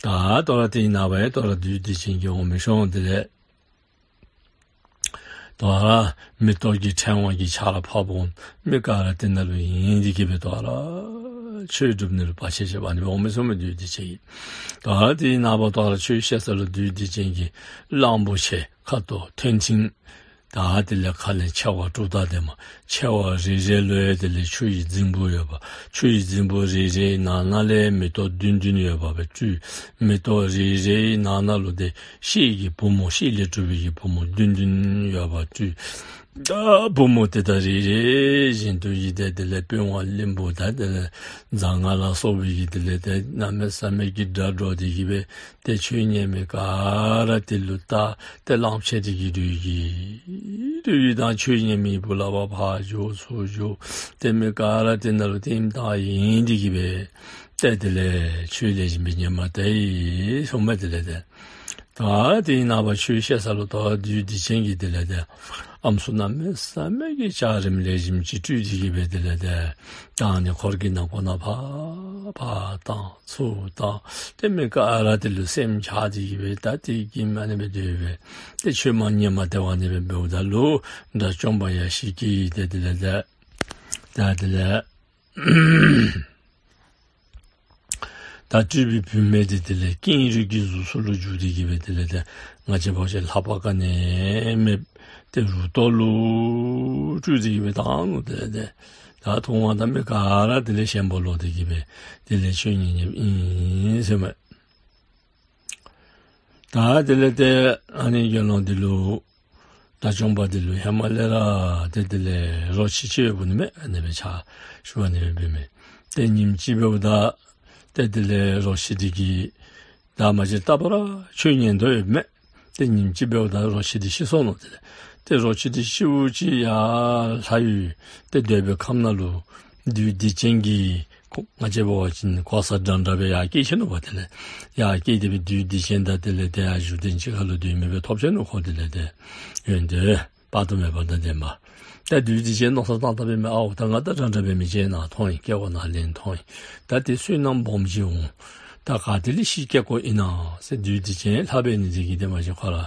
ད་དོ་རུང་དེའི་ནངས་པ་ཡང་དོ་རུང་བདུད་སྡིག་ཅན་གྱིས་འོང་མི་ཤོང་། དེ་ལས་དོ་རུང་མེ་ཏོག་གི་ཕྲེང་བ་གི་ཆརཔ་ཕབ་འོང་། མི་ག་ར་དེ་ནང་ལུ་ཡེངས་ཏེ་གི་སྦེ་དོ་རུང་ཆོས་སྒྲུབ་ནི་ལུ་བར་ཆད་བྱེད་པ་ཨ་ནི་སྦེ་འོང་མི་ཚུགས་མས། བདུད་སྡིག་ཅན་གྱིས་དོ་རུང་དེའི་ནངས་པ་དོ་རུང་ཆོས་བཤད་ས་ལུ་བདུད་སྡིག་ཅན་གྱིས་གླང་པོ་ཆེ་ཁ་དོག་མཐོན་མཐིང་ད་དེ་ལས་ཁ་ལས་མཆེ་བ་དྲུག་དང་ལྡན་མ་མཆེ་བ་རེ་རེ་ལུ་ཡང་དེ་ལས་ཆུ་ཡི་རྫིང་བུ་ཡོད་པ། ཆུ་ཡི་རྫིང་བུ་རེ་རེའི་ནང་ན་ལས་མེ་ཏོག་བདུན་བདུན་ཡོད་པ་སྦེ་སྤྲུལ། མེ་ཏོག་རེ་རེའི་ནང་ན་ལུ་ཏེ་ཤེལ་གྱི་བུ་མོ་ཤེལ་ལས་གྲུབ་པའི་གི་བུ་མོ་བདུན་བདུན་ཡོད་པ་སྤྲུལ། ད་བུ་མོ་དེ་དག་རེ་རེ་བཞིན་དུ་ཡི་དེ་དེ་ལས་དཔུང་བ་ལྷུན་པོ་དང་དེ་ལས་རྫ་རྔ་ལ་སོགས་པའི་གི་དེ་ལས་ཏེ་གནམ་མེད་ས་མེད་ཀྱི་སྒྲ་སྒྲོགས་ཏེ་གི་སྦེ་ཏེ་ཆོས་ཉན་མི་ག་ར་དེ་ལུ་བལྟ། ཏེ་གླངམོ་ཆེ་དེ་གིས་འདྲོག་གི་འདྲོག་གི་དང་ཆོས་ཉན་མི་བུ་ལ་བ་ཕར་འགྱོ་ཚུར་འགྱོ། ཏེ་མི་ག་ར་དེ་ནང་ལུ་ལྟདམོ་བལྟ་ཡེངས་ཏེ་གི་སྦེ་ཏེ་དེ་ལས་ཆོས་ལེགས་ཤོམ་སྦེ་ཉན་མ་སྟེར་གསུངམ་མས། དེ་ལས་ཏེ་ ཨ་དེའི་ནངས་པ་ཆོས་བཤད་ས་ལུ་ད་བདུད་སྡིག་ཅན་གྱིས་དེ་ལས་ཏེ་ཨམ་སྲུ་གནམ་མེད་ས་མེད་ཀྱི་འཇའ་རིསམོ་ལེགས་ཤོམ་ཅིག་སྤྲུལ་ཏེ་གི་སྦེ་དེ་ལས་ཏེ་ད་ཨ་ནི་འཁོར་གྱི་ནང་ཁོག་ནང་ཕར་ཕར་བཏང་ཚུར་བཏང་། ཏེ་མི་ག་ར་དེ་ལུ་སེམས་ཆགས་ཏེ་གི་སྦེ་ད་དེ་གིས་མ་ཨ་ནི་སྦེ་སྡོད་སྦེ་ཏེ་ཆོས་མ་ཉན་མ་དེ་བ་ཨ་ནི་སྦེ་འབདཝ་ད་ལུ་དགྲ་བཅོམ་པ་ཡ་ཤི་ཀི་ཏེ་དེ་ལས་ཏེ་ད་དེ་ལས་ད་སྤྲུལ་པའི་བུད་མེད་དེ་དེ་ལས་ཀེང་རུས་ཀྱི་གཟུགས་སུ་ལུ་འགྱུར་ཏེ་གི་སྦེ་དེ་ལས་ཏེ་ང་བཅས་འབད་བ་ཅིན་ལྷ་པ་ག་ནི་མེདཔ་ཏེ་རུ་ཏོ་ལུ་སྤྲུལ་ཏེ་གི་སྦེ་བཏང་ནུག། དེ་ལས་ཏེ་ད་མཐོང་བ་དང་མི་ག་ར་དེ་ལས་ཞེན་པ་ལོག་སྟེ་གི་སྦེ་དེ་ལས་ཆོས་ཉན་ཉནམ་ཨིན་ཟེར་མས། ད་དེ་ལས་ཏེ་ཨ་ནི་དགེ་སློང་དེ་ལུ་དགྲ་བཅོམ་པ་དེ་ལུ་ཧེ་མ་ལས་ར་ཏེ་དེ་ལས་རོ་ཁྱི་ཅིག་འབུ་ནི་མས། ཨ་ནི་སྦེ་ཕྱག་ཞུ་བ་ཨ་ནི་སྦེ་འབད་མི་ཏེ་ཉིནམ་ཅིག་འབདཝ་ད་ཏེ་དེ་ལས་རོ་ཁྱི་དེ་གིས་ད་མ་གཞི་རྟག་བུ་ར་ཆོས་ཉན་དོ་ཡོདཔ་མས། ཏེ་ཉིནམ་ཅིག་འབདཝ་ད་རོ་ཁྱི་དེ་ཤི་སོང་ནུག། དེ་ལས་ཏེ་རོ་ཁྱི་དེ་ཤིཝ་ཅིག་ཡར་ལྷ་ཡུལ་ཏེ་འདོད་པའི་ཁམས་ནང་ལུ་བདུད་སྡིག་ཅན་གྱིས་ཁོ་ང་བཅས་འབད་བ་ཅིན་གོ་ས་འདྲན་འདྲ་སྦེ་ཡར་སྐྱེས་ཆི་ནུག་པ། དེ་ལས་ཡར་སྐྱེས་ཏེ་སྦེ་བདུད་སྡིག་ཅན་དང་དེ་ལས་ཏེ་ཡར་བཞུགས་གདན་གཅིག་ཁར་ལུ་སྡོད་མི་སྦེ་ཐོབ་ཆི་ནུག། ཁོ་དེ་ལས་ཏེ་ཡོན་ཏན་དཔག་ཏུ་མེད་པ་དང་ལྡན་པ། ད་བདུད་སྡིག་ཅན་མནོ་བསམ་བཏང་བཏངམ་མས། ཨའོ་ད་ང་དང་འདྲན་འདྲ་སྦེ་མི་ཅིག་ནཱ་ཐོན་ཡི། སྐྱེ་བ་ནཱ་ལེན་ཐོན་ཡི། ད་དེ་བསོད་ནམས་སྦོམ་ཅིག་འོང་། ད་ག་ཏེ་ལས་ཤི་སྐྱེ་དགོཔ་ཨིན་ན་ཟེར་བདུད་སྡིག་ཅན་ལྷ་འབད་ནི་དེ་གིས་ཏེ་མ་གཞི་ཁོ་ར་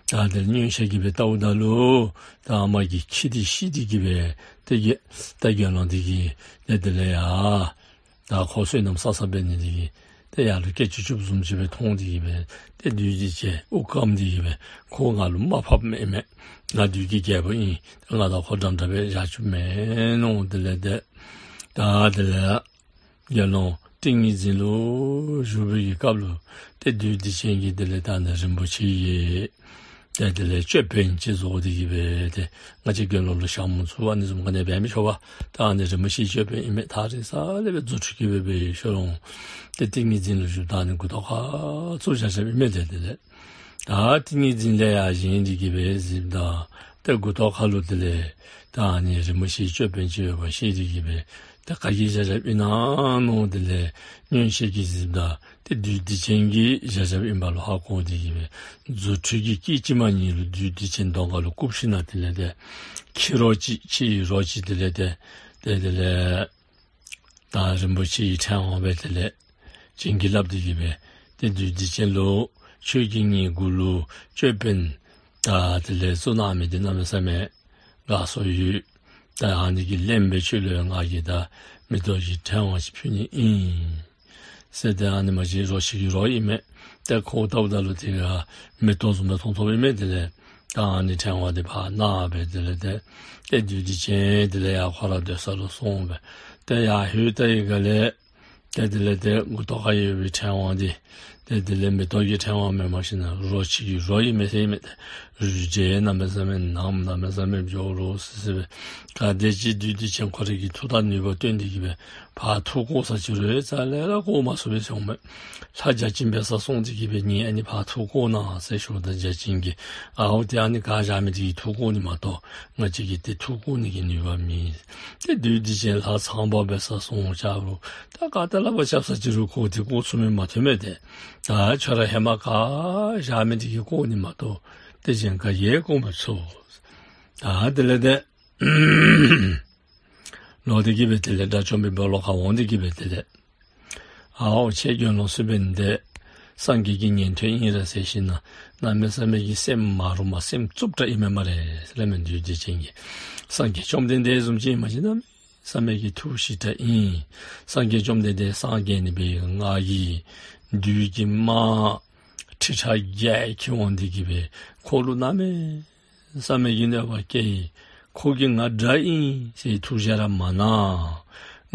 ད་དེ་ལས་མངོན་ཤེས་ཀྱིས་སྦེ་བལྟཝ་ད་ལུ་ད་མ་གི་ཁྱི་དེ་ཤི་སྟེ་གི་སྦེ་ཏེ་གི་ད་དགེ་སློང་དེ་གིས་ཏེ་དེ་ལས་ཡ་ད་ཁོ་བསོད་ནམས་བསག་བསགཔ་འབད་ནི་དེ་གིས་ཏེ་ཡར་ལུ་སྐད་ཅིག་ཅིག་བཟུམ་ཅིག་སྦེ་མཐོང་སྟེ་གི་སྦེ་ཏེ་བདུད་སྡིག་ཅན་དབུགས་སྐམ་སྟེ་གི་སྦེ་ཁོ་ང་ལུ་མ་ཕབ་མི་མས། ང་བདུད་ཀྱི་རྒྱལ་པོ་ཨིན། ང་དང་ཁོ་འདྲན་འདྲ་སྦེ་བཞག་བཅུག་མེན་ནོ། དེ་ལས་ཏེ་ད་དེ་ལས་དགེ་སློང་ཏིང་ངེ་འཛིན་ལུ་བཞུགས་པའི་གི་སྐབས་ལུ་ཏེ་བདུད་སྡིག་ཅན་གྱིས་དེ་ལས་ད་ཨ་ནི་རིན་པོ་ཆེ་གི་ཏེ་དེ་ལས་ཅོད་པན་ཅིག་བཟོ་སྟེ་གི་སྦེ་ཏེ་ང་བཅས་དགེ་སློང་ལུ་ཞྭ་མོ་ཚུ་ཨ་ནི་བཟུམ་ག་ནི་འབད་མི་ཆོག་པ། ད་ཨ་ནི་རིན་པོ་ཆེའི་ཅོད་པན་ཨིན་མས། ཐག་རིང་ས་ལས་སྦེ་རྫུ་འཕྲུལ་གྱིས་སྦེ་འབད་ཤོར་འོང་། ཏེ་ཏིང་ངེ་འཛིན་ལུ་བཞུགས་ད་ཨ་ནི་མགུ་ཏོག་ཁར་བཙུགས་བཞག་བཞགཔ་ཨིན་མས། ཏེ་དེ་ལས་ད་ཏིང་ངེ་འཛིན་ལས་ཡར་བཞེངས་ཏེ་གི་སྦེ་གཟིགསཔ་ད་ཏེ་མགུ་ཏོག་ཁར་ལུ་དེ་ལས་ད་ཨ་ནི་རིན་པོ་ཆེའི་ཅོད་པན་ཅིག་ཡོདཔ་ཤེས་ཏེ་གི་སྦེ་ཏེ་ག་གིས་བཞག་བཞགཔ་ཨིན་ན་མནོ། དེ་ལས་མངོན་ཤེས་ཀྱིས་གཟིགསཔ་ད་ཏེ་བདུད་སྡིག་ཅན་གྱིས་བཞག་བཞགཔ་ཨིན་པ་ལུ་ཧ་གོ་སྟེ་གི་སྦེ་རྫུ་འཕྲུལ་གྱིས་སྐད་ཅིག་མ་ཉིད་ལུ་བདུད་སྡིག་ཅན་གདོང་ཁ་ལུ་བཀུག་ཞིནམ་དེ་ལས་ཏེ་ཁྱི་རོ་ཅིག་ཁྱི་ཡི་རོ་ཅིག་དེ་ལས་ཏེ་ཏེ་དེ་ལས་ད་རིན་པོ་ཆེའི་ཕྲེང་བ་སྦེ་དེ་ལས་བྱིན་གྱིས་བརླབས་ཏེ་གི་སྦེ་ཏེ་བདུད་སྡིག་ཅན་ལུ་ཁྱོད་ཀྱིས་ངེའི་མགུ་ལུ་ཅོད་པན་ད་དེ་ལས་བཙུགས་གནང་མི་འདི་གནམ་མེད་ས་མེད་དགའ་བསུ་ཡོད། ད་ཨ་ནི་གི་ལན་སྦེ་ཁྱོད་ལུ་ཡང་ང་གིས་ད་མེ་ཏོག་གི་ཕྲེང་བ་ཅིག་ཕུལ་ནི་ཨིན་ཟེར། ཏེ་ཨ་ནི་མ་གཞི་རོ་ཁྱི་གི་རོ་ཨིན་མས། ཏེ་ཁོ་བལྟཝ་ད་ལུ་དེ་ག་མེ་ཏོག་བཟུམ་སྦེ་མཐོང་དོཝ་ཨིན་མས། དེ་ལས་ད་ཨ་ནི་ཕྲེང་བ་དེ་ཕར་གནང་སྦེ་དེ་ལས་ཏེ་ཏེ་བདུད་སྡིག་ཅན་དེ་ལས་ཡར་ཁོ་ར་སྡོད་ས་ལུ་སོང་སྦེ་ཏེ་ཡར་ལྷོད་ད་ཡི་ག་ལས་ཏེ་དེ་ལས་ཏེ་མགུ་ཏོག་ཁར་ཡོད་པའི་ཕྲེང་བ་འདི་ཏེ་དེ་ལས་མེ་ཏོག་གི་ཕྲེང་བ་མེན་པར་ཞིན་ན་རོ་ཁྱི་གི་རོ་ཨིན་མས་ཟེར་ཨིན་མས། ཏེ་རུས་འདྲེས་གནམ་མེད་ས་མེད་ནགཔོ་གནམ་མེད་ས་མེད་སྦྱོར་རོ་སི་སི་སྦེ་ག་དེ་ཅིག་བདུད་སྡིག་ཅན་ཁོ་རའི་གི་མཐུ་དང་ནུས་པ་བཏོན་ཏེ་གི་སྦེ་ཕར་ཐུག་བཀོ་ས་ཅི་རུང་རྩ་ལས་ར་བཀོ་མ་ཚུགས་པས་ཟེར་འོང་མས། ལྷ་བརྒྱ་བྱིན་འབད་སར་སོང་སྟེ་གི་སྦེ་ངེའི་ཨ་ནི་ཕར་ཐུག་བཀོ་གནང་ཟེར་ཞུཝ་ད་བརྒྱ་བྱིན་གྱིས་ཨའོ་ཏེ་ཨ་ནི་ག་བཞག་མི་དེ་གིས་ཐུག་བཀོ་ནི་མ་གཏོགས་ང་བཅས་ཀྱིས་ཏེ་ཐུག་བཀོ་ནི་གི་ནུས་པ་མེད། ཏེ་བདུད་སྡིག་ཅན་ལྷ་ཚངས་པ་འབད་སར་སོང་ཅི་རུང་ད་ག་ཏེ་ལག་པར་རྐྱབ་ས་ཅི་རུང་ཁོ་དེ་བཀོ་ཚུགས་མི་མ་ཐོན་མས། ཏེ་ད་ཁྱོད་ར་ཧེ་མ་ག་བཞག་མི་དེ་གིས་བཀོ་ནི་མ་གཏོགས་ཏེ་གཞན་ག་གིས་བཀོ་མི་ཚུགས། ད་དེ་ལས་ཏེ་ལོག་སྟེ་གི་སྦེ་དེ་ལས་དགྲ་བཅོམ་པའི་སྦོ་ལོགས་ཁར་འོང་སྟེ་གི་སྦེ་དེ་ལས་ཨའོ་ཁྱེད་དགེ་སློང་ཚུ་འབད་ནི་འདི་སངས་རྒྱས་ཀྱི་ཉན་ཐོས་ཨིན་ར་ཟེར་ཞིན་ན་གནམ་མེད་ས་མེད་ཀྱི་སེམས་མ་རུངས་པ་སེམས་རྩུབ་དྲགས་ཨིན་མས་སྨ་རེ་ཟེར་སླབ་མས། བདུད་སྡིག་ཅན་གྱིས་སངས་རྒྱས་བཅོམ་ལྡན་འདས་བཟུམ་ཅིག་ཨིན་པ་ཅིན་གནམ་མེད་ས་མེད་ཀྱི་ཐུགས་ཞི་དྲགས་ཨིན། སངས་རྒྱས་བཅོམ་ལྡན་འདས་སངས་རྒྱས་ནི་འབད་བའི་སྔགས་ཀྱི་བདུད་ཀྱི་དམག་ཁྲི་ཕྲག་བརྒྱད་ཁྱིད་འོང་སྟེ་གི་སྦེ་ཁོ་ལུ་གནམ་མེད་ས་མེད་ཀྱི་གནོད་པ་བཀལ་ཡི། ཁོ་གིས་ང་དགྲ་ཨིན་ཟེར་ཐུགས་བཞེད་ར་མ་གནང་།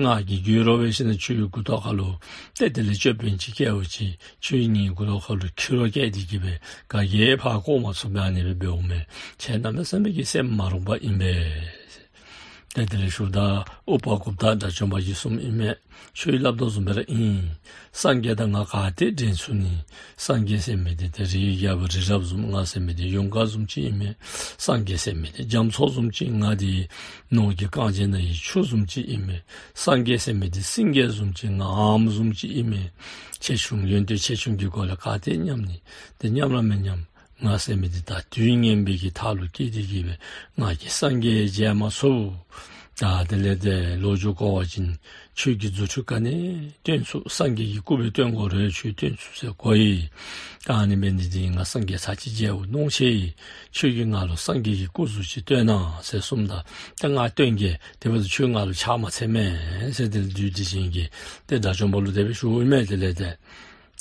ང་གིས་རྒྱུད་རོ་སྦེ་ཞིན་ན་ཁྱོད་ཀྱི་མགུ་ཏོག་ཁ་ལུ་ཏེ་དེ་ལས་ཅོད་པན་ཅིག་བཀལཝ་ཅིག་ཁྱོད་ངེའི་མགུ་ཏོག་ཁ་ལུ་ཁྱི་རོ་བཀལ་ཏེ་གི་སྦེ་ག་གིས་ཕར་བཀོ་མ་ཚུགས་པས། ཨ་ནི་སྦེ་འབདཝ་མས། ཁྱེད་གནམ་མེད་ས་མེད་ཀྱི་སེམས་མ་རུངས་པ་ཨིན་པས། ཏེ་དེ་ལས་ཞུཝ་ད་ཨུ་པ་གུཔྟ་དགྲ་བཅོམ་པ་གིས་གསུངམ་ཨིན་མས། ཁྱོད་ཀྱིས་སླབ་དོ་བཟུམ་སྦེ་ར་ཨིན། སངས་རྒྱས་དང་ང་ག་ཏེ་འགྲན་ཚུགས་ནི། སངས་རྒྱས་ཟེར་མི་འདི་ཏེ་རིའི་རྒྱལ་པོ་རི་རབ་བཟུམ། ང་ཟེར་མི་འདི་ཡུངས་དཀར་བཟུམ་ཅིག་ཨིན་མས། སངས་རྒྱས་ཟེར་མི་འདི་རྒྱ་མཚོ་བཟུམ་ཅིག། ང་འདི་ནོར་གྱི་རྐང་རྗེས་ནང་གི་ཆུ་བཟུམ་ཅིག་ཨིན་མས། སངས་རྒྱས་ཟེར་མི་འདི་སེང་གེ་བཟུམ་ཅིག། ང་འམ་བཟུམ་ཅིག་ཨིན་མས། ཆེ་ཆུང་ཡོན་ཏན་ཆེ་ཆུང་གི་སྒོ་ལས་ག་ཏེ་མཉམ་ནི། ཏེ་མཉམ་ར་མི་མཉམ། ང་ཟེར་མི་འདི་ད་དུས་ངན་པའི་གི་མཐའ་ལུ་སྐྱེས་ཏེ་གི་སྦེ་ང་གིས་སངས་རྒྱས་མཇལ་མ་ཚུགས། ད་དེ་ལས་ཏེ་ལོ་རྒྱུས་གོ་བ་ཅིན་ཁྱོད་ཀྱིས་རྫུ་འཕྲུལ་ག་ནི་སྟོན་ཚུགས། སངས་རྒྱས་ཀྱི་སྐུ་སྦེ་སྟོན་དགོ་རུང་ཁྱོད་སྟོན་ཚུགས་ཟེར་གོ་ཡི། ད་ཨ་ནི་འབད་ནི་འདི་ང་སངས་རྒྱས་ཚར་གཅིག་མཇལ་བ་མནོ་ཆེ་ཡི། ཁྱོད་ཀྱིས་ང་ལུ་སངས་རྒྱས་ཀྱི་སྐུ་གཟུགས་ཅིག་སྟོན་གནང་ཟེར་གསུངམ་ད་ཏེ་ང་སྟོན་གེ། དེ་འབདཝ་ད་ཁྱོད་ང་ལུ་ཕྱག་མ་འཚལ་མས་ཟེར་ཏེ་བདུད་སྡིག་ཅན་གྱིས་ཏེ་དགྲ་བཅོམ་པ་ལུ་དེ་སྦེ་ཞུཝ་ཨིན་མས། དེ་ལས་ཏེ་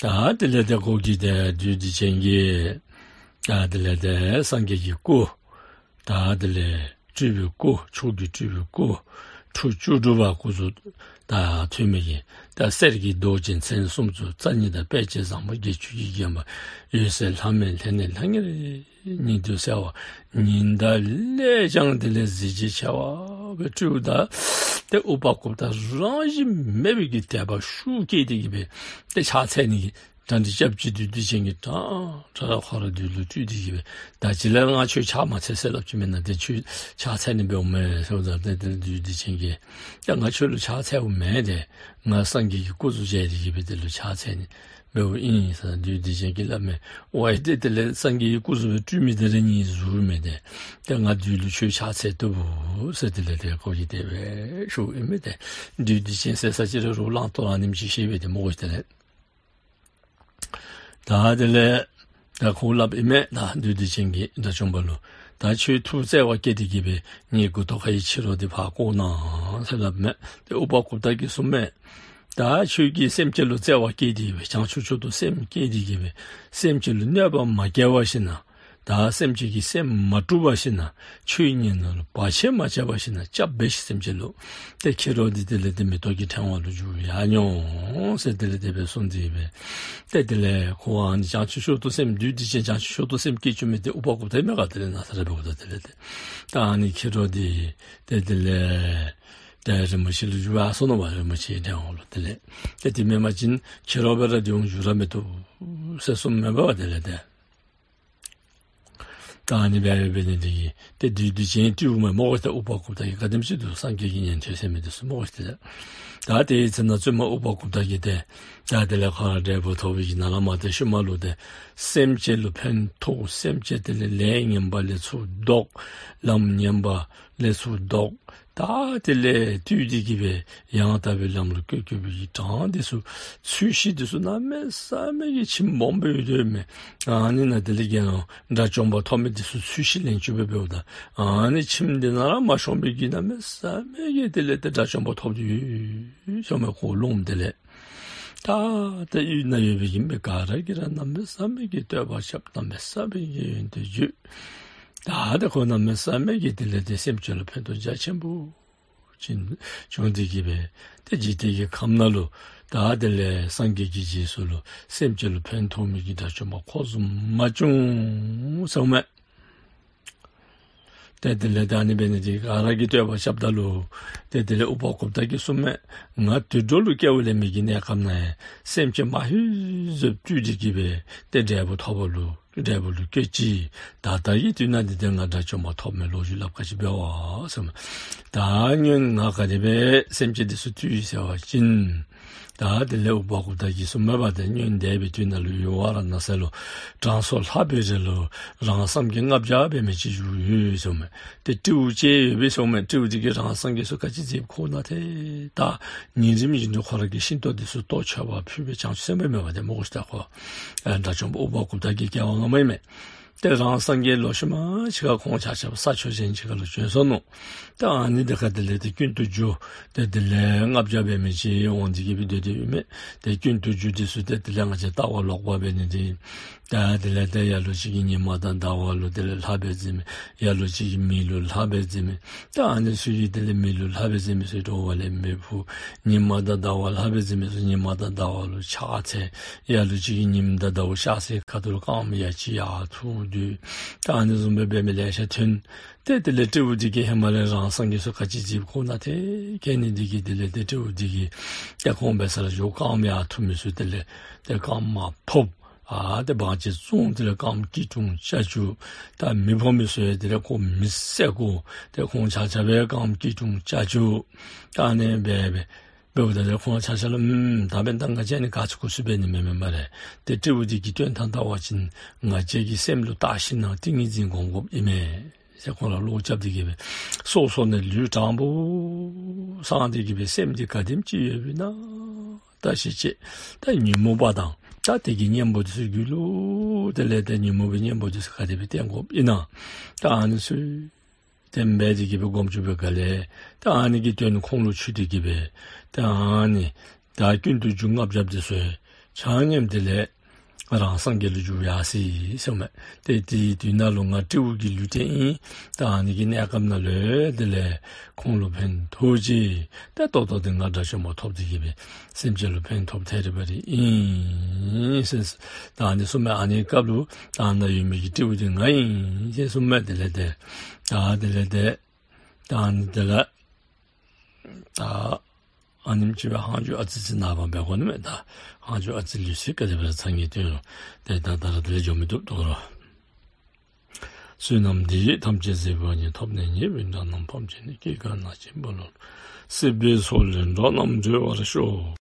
ད་དེ་ལས་ཏེ་ཁོ་གིས་ཏེ་བདུད་སྡིག་ཅན་གྱིས་ད་དེ་ལས་ཏེ་སངས་རྒྱས་ཀྱི་སྐུ་ད་དེ་ལས་སྤྲུལ་པའི་སྐུ་མཆོག་གི་སྤྲུལ་པའི་སྐུ་ཁྲུ་བཅུ་དྲུག་པ་སྐུ་གཟུགས་ད་ཐོན་མི་གི་ད་གསེར་གྱི་མདོག་ཅན་མཚན་སུམ་ཅུ་རྩ་གཉིས་དང་དཔེ་བྱད་བཟང་པོ་བརྒྱད་ཅུ་གིས་བརྒྱན་པ་འོད་ཟེར་ལྷམ་མེ་ལྷན་ནེ་ལྷང་ངེར་ཉི་ཟླ་གསལ་བ་ཉི་ཟླ་ལས་ཀྱང་དེ་ལས་གཟི་བརྗིད་ཆེ་བ་སྦེ་སྤྲུལཝ་ད་ཏེ་ཨུ་པ་གུཔྟ་རང་བཞིན་མེད་པའི་གི་དད་པ་ཤུགས་སྐྱེས་ཏེ་གི་སྦེ་ཏེ་ཕྱག་འཚལ་ནི་གི་གྲ་སྒྲིག་རྐྱབ་ཅི། བདུད་སྡིག་ཅན་གྱིས་ད་ད་ར་ཁོ་ར་བདུད་ལུ་སྤྲུལ་ཏེ་གི་སྦེ་ད་ཅི་ལས་ང་ཁྱོད་ཕྱག་མ་འཚལ་ཟེར་སླབ་ཅི་མེན་ན། ཏེ་ཁྱོད་ཕྱག་འཚལ་ནི་འབདཝ་མས་ཟེརཝ་ད་ཏེ་དེ་ལས་བདུད་སྡིག་ཅན་གྱིས་ད་ང་ཁྱོད་ལུ་ཕྱག་འཚལཝ་མེན་ཏེ་ང་སངས་རྒྱས་ཀྱི་སྐུ་གཟུགས་མཇལ་ཏེ་གི་སྦེ་དེ་ལུ་ཕྱག་འཚལ་ནི་འབདཝ་ཨིན་ཟེར་བདུད་སྡིག་ཅན་གྱིས་སླབ་མས། ཝའི་ཏེ་དེ་ལས་སངས་རྒྱས་ཀྱི་སྐུ་གཟུགས་སྦེ་སྤྲུལ་མི་དེ་ར་ངེའི་གཟུགས་མས་ཏེ་ད་ང་བདུད་ལུ་ཁྱོད་ཕྱག་འཚལ་བཏུབ་བོ་ཟེར་དེ་ལས་ཏེ་ཁོ་གིས་དེ་སྦེ་ཞུཝ་ཨིན་མས། ཏེ་བདུད་སྡིག་ཅན་ཟེར་ས་ཅིག་ར་རོགས་བླང་དོར་ཨ་ནེམ་ཅིག་ཤེས་པས་ཏེ་མོ་གིས་དེ་ལས། ད་དེ་ལས་ད་ཁོ་སླབ་ཨིན་མས། ད་བདུད་སྡིག་ཅན་གྱིས་དགྲ་བཅོམ་པ་ལུ་ད་ཁྱོད་ཐུགས་བརྩེ་བ་སྐྱེས་ཏེ་གི་སྦེ་ངེའི་མགུ་ཏོ་ཁ་གི་ཁྱི་རོ་འདི་ཕར་བཀོ་གནང་ཟེར་སླབ་མས། ཏེ་ཨུ་པ་གུཔྟ་གིས་གསུངས་མས། ད་ཁྱོད་ཀྱིས་སེམས་ཅན་ལུ་བརྩེ་བ་སྐྱེས་ཏེ་སྦེ་བྱང་ཆུབ་མཆོག་ཏུ་སེམས་བསྐྱེད་དེ་གི་སྦེ་སེམས་ཅན་ལུ་གནོད་པ་མ་བསྐྱལ་བར་ཞིན་ན་ད་སེམས་ཅན་གྱི་སེམས་མ་དཀྲུགས་པར་ཞིན་ན་ཆོས་ཉན་ནི་ལུ་བར་ཆད་མ་རྐྱབ་པར་ཞིན་ན་སྐྱབས་འབད་ཤིག་སེམས་ཅན་ལུ། ཏེ་ཁྱི་རོ་འདི་དེ་ལས་ཏེ་མེ་ཏོག་གི་ཕྲེང་བ་ལུ་འགྱུར་ཡར་འགྱོ་ཟེར་དེ་ལས་དེ་སྦེ་གསུངས་ཏེ་སྦེ། ཏེ་དེ་ལས་ཁོ་ཨ་ནི་བྱང་ཆུབ་མཆོག་ཏུ་སེམས་བདུད་སྡིག་ཅན་བྱང་ཆུབ་མཆོག་ཏུ་སེམས་བསྐྱེད་བཅུག་མི་དེ་ཨུ་པ་གུཔྟ་ཨིན་མས་ག། དེ་ལས་ན་ས་ར་བེ་གུ་ད་དེ་ལས་ཏེ་ད་ཨ་ནི་ཁྱི་རོ་འདི་ཏེ་དེ་ལས་ཏེ་རིན་པོ་ཆེ་ལུ་འགྱུར་ཡར་སོ་ནུག་པ། རིན་པོ་ཆེའི་ཕྲེང་བ་ལུ། དེ་ལས་ཏེ་དེ་མེན་པ་ཅིན་ཁྱི་རོ་སྦེ་ར་དེ་འོང་འགྱུར་ར་མི་བཏུབ་ཟེར་གསུངམ་མས་པ། དེ་ལས་ཏེ་ད་ཨ་ནི་སྦེ་འབད་ནི་འདི་གིས་ཏེ་བདུད་སྡིག་ཅན་སྤྲུལཝ་མས་མོ་གིས་ཏེ་ཨུ་པ་གུཔྟ་གིས་ག་དེམ་ཅིག་འདུག། སངས་རྒྱས་ཀྱི་ཉན་ཐོས་ཟེར་མི་འདི་ཚུ་མོ་གིས་ཏེ། ད་དེའི་ཚེ་ན་བཙུན་མོ་ཨུ་པ་གུཔྟ་གིས་ཏེ་ད་དེ་ལས་ཁོ་ར་འབྲས་བུ་ཐོབ་པའི་གི་ནང་ལས་མར་ཏེ་ཤུལ་མ་ལུ་ཏེ་སེམས་ཅན་ལུ་ཕན་ཐོགས། སེམས་ཅན་དེ་ལས་ལས་ངན་པ་ལས་ཚུར་ལྡོག། ལམ་ངན་པ་ལས་ཚུར་ལྡོག། ད་དེ་ལས་བཏུལ་ཏེ་གི་སྦེ་ཡང་དག་པའི་ལམ་ལུ་བཀོད་བཀོད་པའི་གྲངས་འདི་ཚུ་ཚུལ་ཤིང་འདི་ཚུ་གནམ་མེད་ས་མེད་ཀྱི་ཁྱིམ་སྦོམ་སྦེ་ཡོད་དོ་མས། ཨ་ནི་ནང་དེ་ལས་དགེ་སློང་དགྲ་བཅོམ་པ་ཐོབ་མི་འདི་ཚུ་ཚུལ་ཤིང་ལེན་བཅུག་སྦེ་འབདཝ་ད་ཨ་ནི་ཁྱིམ་འདི་ནང་ར་མ་ཤོང་པའི་གི་གནམ་མེད་ས་མེད་ཀྱི་དེ་ལས་ཏེ་དགྲ་བཅོམ་པ་ཐོབ་སྟེ་ཡོད་ཟེར་མས། ཁོ་ལོངམ་དེ་ལས། ད་ད་ཡུལ་ན་ཡོད་པའི་གི་མི་ག་ར་གིས་ར་གནམ་མེད་ས་མེད་ཀྱི་བསྟོད་པ་རྐྱབ། གནམ་མེད་ས་མེད་ཀྱི་ཡོན་ཏན་བརྗོད། ད་ད་ཁོ་གནམ་མེད་ས་མེད་ཀྱི་དེ་ལས་ཏེ་སེམས་ཅན་ལུ་ཕན་ཐོགས་རྒྱ་ཆེན་པོ་ཅིག་བྱུང་སྟེ་གི་སྦེ་ཏེ་འཇིག་རྟེན་གྱི་ཁམས་ནང་ལུ་ད་དེ་ལས་སངས་རྒྱས་ཀྱི་རྗེས་སུ་ལུ་སེམས་ཅན་ལུ་ཕན་ཐོགས་མི་གི་དགྲ་བཅོམ་པ་ཁོ་བཟུམ་མ་བྱུང་ཟེར་མས། ཏེ་དེ་ལས་ད་ཨ་ནི་འབད་ནི་འདི་གིས་ག་ར་གིས་བསྟོད་པ་རྐྱབ་ད་ལུ་ཏེ་དེ་ལས་ཨུ་པ་གུཔྟ་གིས་གསུངས་མས། ང་དུད་འགྲོ་ལུ་སྐྱེ་བ་ལེན་མི་གི་གནས་སྐབས་ནང་ཡང་སེམས་ཅན་མང་ཤོས་ཚུ་བཏུལ་ཏེ་གི་སྦེ་ཏེ་འབྲས་བུ་ཐོབ་པ་ལུ་འབྲས་བུ་ལུ་བཀོད་ཅི། ད་ལྟ་གི་དུས་ནང་འདི་ཏེ་ང་དགྲ་བཅོམ་པ་ཐོབ་མི་ལོ་རྒྱུས་སླབ་ག་ཅི་འབད་བ་ཟེར་མས། ད་སྔོན་ང་ག་དེ་སྦེ་སེམས་ཅན་འདི་ཚུ་བཏུལ་ཡི་ཟེར་བ་ཅིན་ད་དེ་ལས་ཨུ་པ་གུཔྟ་གིས་གསུངས་མས་པ། ཏེ་སྔོན་འདས་པའི་དུས་ནང་ལུ་ཡུལ་ཝཱ་ར་ཎ་སི་ལུ་དྲང་སྲོང་ལྷ་བི་རི་ལུ་རང་སངས་རྒྱས་ལྔ་བརྒྱ་འབད་མི་ཅིག་བཞུགས་ཡོད་ཟེར་མས། ཏེ་སྤྲེའུ་ཅིག་ཡོད་པས་ཟེར་མས། སྤྲེའུ་འདི་གིས་རང་སངས་རྒྱས་ཚུ་ག་ཅི་མཛདཔ་ཁོ་ན་ཏེ་ད་ཉིན་རིམ་བཞིན་དུ་ཁོ་ར་གི་ཤིང་ཏོག་འདི་ཚུ་གཏོར་མཆོད་པ་ཕུལ་སྦེ་བྱང་ཆུབ་སེམས་དཔའ་མས་པ། ཏེ་མོ་གིས་ད་ཁོ་ཨ་དགྲ་བཅོམ་པ་ཨུ་པ་གུཔྟ་གི་སྐྱེ་བ་སྔ་མ་ཨིན་མས། ཏེ་རང་སངས་རྒྱས་ལོག་ཤུལ་མ་ཅིག་ཁར་ཁོང་ཆ་ཁྱབ་ས་ཕྱོགས་གཞན་ཅིག་ཁར་ལུ་བྱོན་སོ་ནུག། ད་ཨ་ནི་འདི་ཁར་དེ་ལས་ཏེ་ཀུན་ཏུ་རྒྱུ་ཏེ་དེ་ལས་ལྔ་བརྒྱ་འབད་མི་ཅིག་འོང་སྟེ་གི་སྦེ་སྡོད་དེ་ཡོད་མས། ཏེ་ཀུན་ཏུ་རྒྱུ་འདི་ཚུ་ཏེ་དེ་ལས་ང་བཅས་ལྟ་བ་ལོག་པ་འབད་ནི་འདི་ད་དེ་ལས་ཏེ་ལ་ལུ་ཅིག་གིས་ཉི་མ་དང་ཟླ་བ་ལུ་དེ་ལས་ལྷ་སྦེ་བརྩི་མི། ལ་ལུ་ཅིག་གིས་མེ་ལུ་ལྷ་སྦེ་བརྩི་མི། ད་ཨ་ནི་ཚུ་གིས་དེ་ལས་མེ་ལུ་ལྷ་སྦེ་བརྩི་མི་ཚུ་འདྲོག་པ་ལས་མེ་འཕུ། ཉི་མ་དང་ཟླ་བ་ལྷ་སྦེ་བརྩི་མི་ཚུ་ཉི་མ་དང་ཟླ་བ་ལུ་ཕྱག་འཚལ། ལ་ལུ་ཅིག་གིས་ཉིམ་དང་ཟླཝ་ཤར་སའི་ཁ་ཐུག་ལུ་རྐངམ་ཡ་གཅིག་ཡར་འཐུ། དུས། ད་ཨ་ནི་བཟུམ་སྦེ་འབད་མི་ལེ་ཤ་ཐོན། ཏེ་དེ་ལས་སྤྲེའུ་འདི་གིས་ཧེ་མ་ལས་རང་སངས་རྒྱས་ཚུ་ག་ཅི་བྱིན་ཁོ་ན་ཏེ་གན་ནི་འདི་གིས་དེ་ལས་ཏེ་སྤྲེའུ་འདི་གིས་ཏེ་ཁོང་འབད་ས་ར་འགྱོ་རྐངམ་ཡར་འཐུ་མི་ཚུ་དེ་ལས་ཏེ་རྐངམ་མར་ཕབ། ཨ་ཏེ་བང་ཅིག་བཙུགས། དེ་ལས་རྐངམ་སྐྱིལ་ཀྲུང་བཅའ་བཅུག། ད་མེ་ཕོ་མི་ཚུ་ཡང་དེ་ལས་ཁོ་མེ་བསད་དགོ། ཏེ་ཁོང་ཆ་ཁྱབ་སྦེ་རྐངམ་སྐྱིལ་ཀྲུང་བཅའ་བཅུག། ད་ཨ་ནི་སྦེ་འབད་འབདཝ་ད་ལས་ཁོང་ཆ་ཁྱབ་ལུ་ཨམ་ད་འབདན་ད་ང་བཅས་ནི་ག་ཅི་ཁུ་སུ་འབད་ནི་མེད་མེད་སྨ་རེ། ཏེ་སྤྲེའུ་འདི་གི་བསྟན་ཐང་བལྟ་བ་ཅིན་ང་བཅས་ཀྱི་སེམས་ལུ་བལྟ་ཞིན་ན་ཏིང་ངེ་འཛིན་སྒོམ་དགོཔ་ཨིན་མས་ཟེར་ཁོང་ལུ་བློ་རྐྱབ་སྟེ་གི་སྦེ་སོ་སོ་ནང་ལུས་དྲང་པོ་བསྲང་སྟེ་གི་སྦེ་སེམས་འདི་ག་དེམ་ཅིག་ཡོདཔ་ཨིན་ན་བལྟ་ཤེས་ཅི། ད་ཉོན་མོངས་པ་དང་ད་དེ་གི་གཉེན་པོ་འདི་ཚུ་རྒྱུད་ལུ་དེ་ལས་ཏེ་ཉོན་མོངས་པའི་གཉེན་པོ་འདི་ཚུ་ག་དེ་སྦེ་བསྟེན་དགོཔ་ཨིན་ན། ད་ཨ་ནི་ཚུ་དེ་སྦེ་འདི་གིས་སྦེ་སྒོམ་བཅུག་པའི་སྒང་ལས་ད་ཨ་ནི་གི་དོན་ཁོང་ལུ་ཆུད་དེ་གི་སྦེ་ད་ཨ་ནི་ད་ཀུན་ཏུ་རྒྱུ་ལྔ་བརྒྱ་འདི་ཚུ་ཆ་མཉམ་དེ་ལས་རང་སངས་རྒྱས་ལུ་འགྱུར་ཡར་སོ་ཡི་ཟེར་མས། ཏེ་དེའི་དུས་ནང་ལུ་ང་སྤྲེའུ་གི་ལུས་རྟེན་ཨིན། ད་ཨ་ནི་གི་གནས་སྐབས་ནང་ལུ་དེ་ལས་ཁོང་ལུ་ཕན་ཐོགས་ཅི། ད་ཏོག་ཏོ་འདི་ང་དགྲ་བཅོམ་པ་ཐོབ་སྟེ་གི་སྦེ་སེམས་ཅན་ལུ་ཕན་ཐོགས་ཐད་རི་བ་རི་ཨིན་ཟེར། ད་ཨ་ནི་གསུངས་མས། ཨ་ནི་སྐབས་ལུ་ད་ཨ་ནཱ་ཡོད་མི་གི་སྤྲེའུ་འདི་ང་ཨིན་ཟེར་གསུངས་མས། དེ་ལས་ཏེ་ད་དེ་ལས་ཏེ་ད་ཨ་ནི་དེ་ལས་ད་ཨ་ནེམ་ཅིག་སྦེ་ལྷག་ཅིག་ཨ་ཙི་ཅིག་ནངས་པ་འབད་དགོ་ནི་མས། ད་ལྷག་ཅིག་ཨ་ཙི་ལུས་ཚེ་ག་དེ་སྦེ་ར་ཚང་ནི་སྟོན་རུང་ཏེ་ད་ད་ར་དེ་ལས་འགྱོ་མི་བཏུབ་དོ་རུང་། བསོད་ནམས་འདི་ཡིས་ཐམས་ཅད་གཟིགས་པ་ཉིད། ཐོབ་ནས་ཉེས་པའི་དགྲ་རྣམས་ཕམ་བྱས་ནས། སྐྱེ་རྒ་ན་འཆིའི་རྦ་ཀློང་། སྲིད་པའི་མཚོ་ལས་འགྲོ་རྣམས་སྒྲོལ་བར་ཤོག།